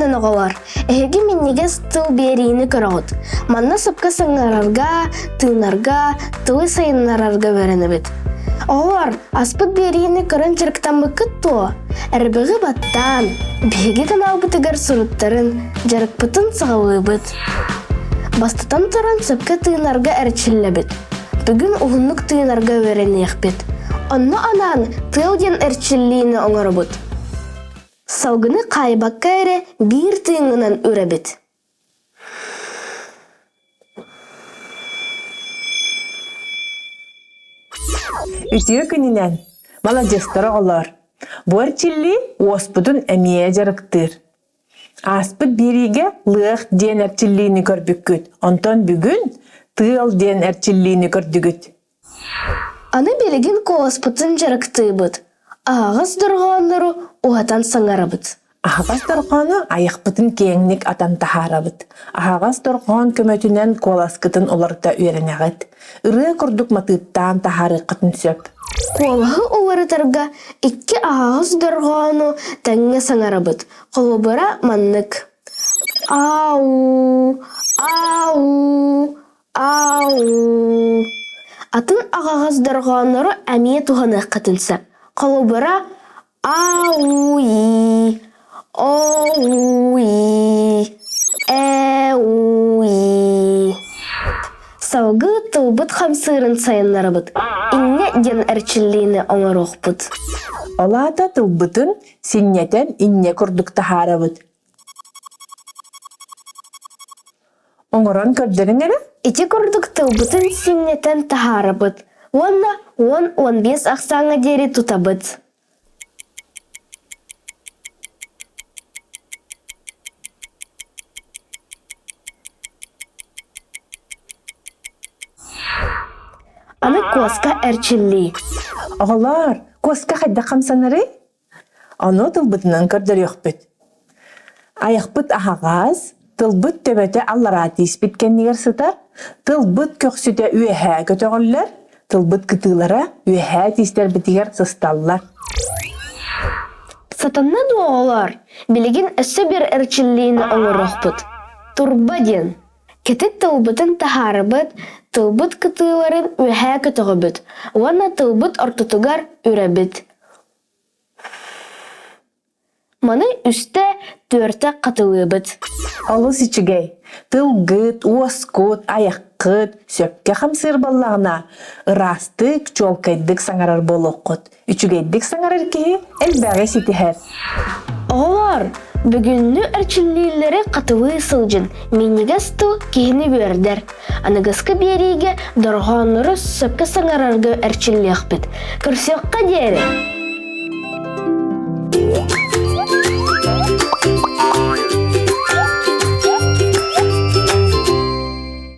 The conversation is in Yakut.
күнүнэн оҕолор! Эһиги минньигэс тыл биэриини көрөҕүт. Манна сөпкө саҥарарга, тыынарга, тылы сайыннарарга үөрэнэбит. Оҕолор, аспыт биэриини көрөн дьарыктаммыккыт дуо? Эрбэҕи баттаан, биһиги каналбытыгар суруттарын, дьарыкпытын саҕалыыбыт. Бастатан туран сөпкө тыынарга эрчиллэбит. Бүгүн уһуннук тыынарга үөрэниэхпит. Онно анаан тыал диэн эрчиллиини оҥоробут. Салгыны хаайбакка эрэ биир тыыҥҥынан үрэбит. Үтүө күнүнэн! Маладьыастар оҕолоор! Бу эрчиллии уоспутун эмиэ дьарыктыыр. Ааспыт биэриигэ лыах диэн эрчиллиини көрбүккүт, онтон бүгүн тыал диэн эрчиллиини көрдүгүт. Аны билигин куоласпытын дьарыктыыбыт, аһаҕас дорҕооннору уһатан саҥарабыт. Аһаҕас дорҕоону айахпытын киэҥник атан таһаарабыт. Аһаҕас дорҕоон көмөтүнэн куоласкытын уларыта үөрэнэҕит. Ырыа курдук матыыптаан таһаарыаххытын сөп. Куолаһы уларытарга икки аһаҕас дорҕоону тэҥҥэ саҥарабыт. Холобура маннык: Ау, ау, Ау! Атын аҕаҕас дорҕооннору эмиэ туһаныаххытын сөп. Холобура, ау-и, оу-и, ээ-у-и. Салгыы тылбыт хамсыырын сайыннарабыт, инньэ диэн эрчиллиини оҥоруохпут. Ол аата тылбытын синньэтэн инньэ курдук таһаарабыт. Оҥорон көрдөрүҥ эрэ. Ити курдук тылбытын синньэтэн таһаарабыт уонна 10-15 ахсааҥҥа диэри тутабыт. Аны куоска эрчиллии. Оҕолоор, куоска хайдах хамсанарый? Ону тылбытынан көрдөрүөхпүт. Айахпыт аһаҕас, тылбыт төбөтө аллараа тииспит кэннигэр сытар, тылбыт көхсүтэ үөһээ көтөҕүллэр, тылбыт кытыылара үөһээ тиистэрбитигэр сысталлар. Сатанна дуо оҕолоор? Билигин өссө биир эрчиллиини оҥоруохпут. Турба диэн. Кэтит тылбытын таһаарабыт, тылбыт кытыыларын үөһээ көтөҕөбүт уонна тылбыт ортотугар үрэбит. Маны үстэ, түөртэ хатылыыбыт. Олус үчүгэй. Тылгыт, уоскут, айаххыт сөпкө хамсыыр буоллаҕына, ыраастык, чуолкайдык саҥарар буолуоххут. Үчүгэйдик саҥарар киһи элбэҕи ситиһэр. Оҕолоор, бүгүҥҥү эрчиллиилэри хатылыы сылдьын, минньигэс тыл киһини үөрдэр. Аныгыскы биэриигэ дорҕооннору сөпкө саҥарарга эрчиллиэхпит. Көрсүөххэ диэри!